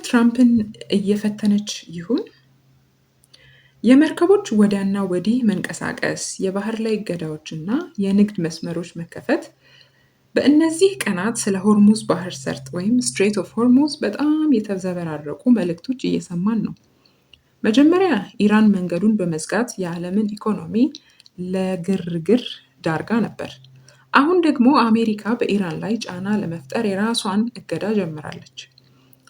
ትራምፕን እየፈተነች ይሁን? የመርከቦች ወዲያና ወዲህ መንቀሳቀስ፣ የባህር ላይ እገዳዎች እና የንግድ መስመሮች መከፈት በእነዚህ ቀናት ስለ ሆርሙዝ ባህር ሰርጥ ወይም Strait of Hormuz በጣም የተዘበራረቁ መልእክቶች እየሰማን ነው። መጀመሪያ ኢራን መንገዱን በመዝጋት የዓለምን ኢኮኖሚ ለግርግር ዳርጋ ነበር። አሁን ደግሞ አሜሪካ በኢራን ላይ ጫና ለመፍጠር የራሷን እገዳ ጀምራለች።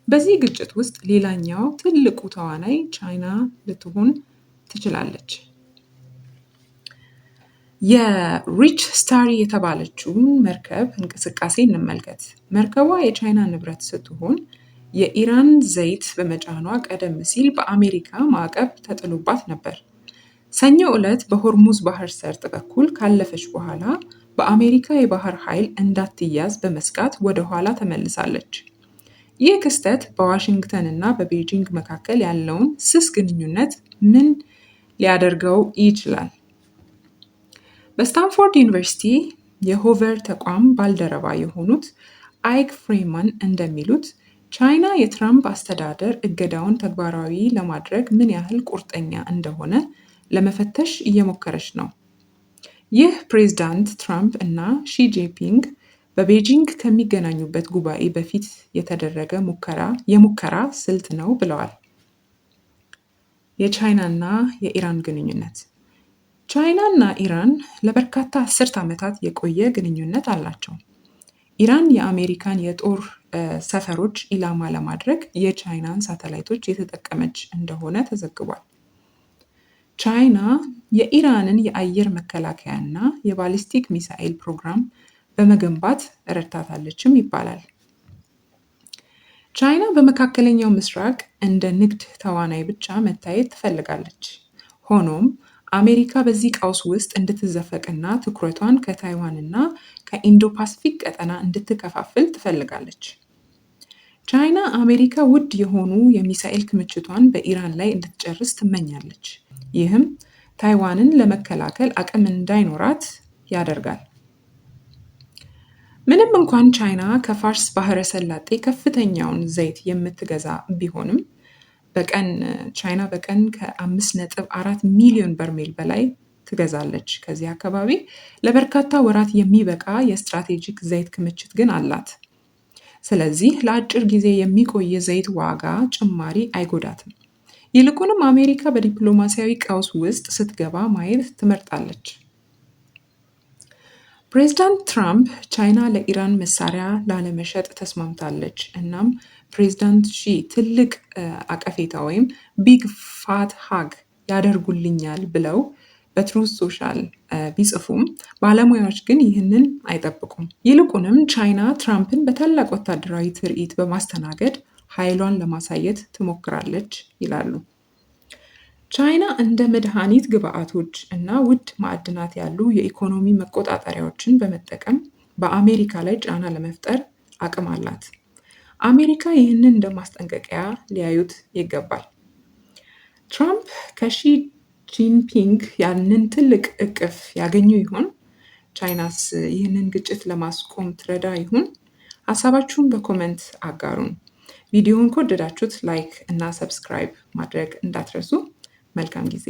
በዚህ ግጭት ውስጥ ሌላኛው ትልቁ ተዋናይ ቻይና ልትሆን ትችላለች። የሪች ስታሪ የተባለችውን መርከብ እንቅስቃሴ እንመልከት። መርከቧ የቻይና ንብረት ስትሆን የኢራን ዘይት በመጫኗ ቀደም ሲል በአሜሪካ ማዕቀብ ተጥሎባት ነበር። ሰኞ ዕለት በሆርሙዝ ባህር ሰርጥ በኩል ካለፈች በኋላ በአሜሪካ የባህር ኃይል እንዳትያዝ በመስጋት ወደ ኋላ ተመልሳለች። ይህ ክስተት በዋሽንግተን እና በቤጂንግ መካከል ያለውን ስስ ግንኙነት ምን ሊያደርገው ይችላል? በስታንፎርድ ዩኒቨርሲቲ የሆቨር ተቋም ባልደረባ የሆኑት አይክ ፍሬማን እንደሚሉት ቻይና የትራምፕ አስተዳደር እገዳውን ተግባራዊ ለማድረግ ምን ያህል ቁርጠኛ እንደሆነ ለመፈተሽ እየሞከረች ነው። ይህ ፕሬዝዳንት ትራምፕ እና ሺ ጂንፒንግ በቤጂንግ ከሚገናኙበት ጉባኤ በፊት የተደረገ የሙከራ ስልት ነው ብለዋል። የቻይናና የኢራን ግንኙነት። ቻይናና ኢራን ለበርካታ አስርት ዓመታት የቆየ ግንኙነት አላቸው። ኢራን የአሜሪካን የጦር ሰፈሮች ኢላማ ለማድረግ የቻይናን ሳተላይቶች የተጠቀመች እንደሆነ ተዘግቧል። ቻይና የኢራንን የአየር መከላከያና የባሊስቲክ ሚሳኤል ፕሮግራም በመገንባት ረድታታለችም ይባላል። ቻይና በመካከለኛው ምስራቅ እንደ ንግድ ተዋናይ ብቻ መታየት ትፈልጋለች። ሆኖም አሜሪካ በዚህ ቀውስ ውስጥ እንድትዘፈቅና ትኩረቷን ከታይዋንና ከኢንዶ ፓሲፊክ ቀጠና እንድትከፋፍል ትፈልጋለች። ቻይና አሜሪካ ውድ የሆኑ የሚሳኤል ክምችቷን በኢራን ላይ እንድትጨርስ ትመኛለች። ይህም ታይዋንን ለመከላከል አቅም እንዳይኖራት ያደርጋል። ምንም እንኳን ቻይና ከፋርስ ባህረ ሰላጤ ከፍተኛውን ዘይት የምትገዛ ቢሆንም፣ በቀን ቻይና በቀን ከ5.4 ሚሊዮን በርሜል በላይ ትገዛለች። ከዚህ አካባቢ ለበርካታ ወራት የሚበቃ የስትራቴጂክ ዘይት ክምችት ግን አላት። ስለዚህ ለአጭር ጊዜ የሚቆይ የዘይት ዋጋ ጭማሪ አይጎዳትም። ይልቁንም አሜሪካ በዲፕሎማሲያዊ ቀውስ ውስጥ ስትገባ ማየት ትመርጣለች። ፕሬዚዳንት ትራምፕ ቻይና ለኢራን መሳሪያ ላለመሸጥ ተስማምታለች፣ እናም ፕሬዚዳንት ሺ ትልቅ አቀፌታ ወይም big fat hug ያደርጉልኛል ብለው በ Truth Social ቢጽፉም ባለሙያዎች ግን ይህንን አይጠብቁም። ይልቁንም ቻይና ትራምፕን በታላቅ ወታደራዊ ትርኢት በማስተናገድ ኃይሏን ለማሳየት ትሞክራለች ይላሉ። ቻይና እንደ መድኃኒት ግብአቶች እና ውድ ማዕድናት ያሉ የኢኮኖሚ መቆጣጠሪያዎችን በመጠቀም በአሜሪካ ላይ ጫና ለመፍጠር አቅም አላት። አሜሪካ ይህንን እንደ ማስጠንቀቂያ ሊያዩት ይገባል። ትራምፕ ከሺ ጂንፒንግ ያንን ትልቅ እቅፍ ያገኙ ይሆን? ቻይናስ ይህንን ግጭት ለማስቆም ትረዳ ይሆን? ሀሳባችሁን በ comment አጋሩን። ቪዲዮውን ከወደዳችሁት like እና subscribe ማድረግ እንዳትረሱ። መልካም ጊዜ።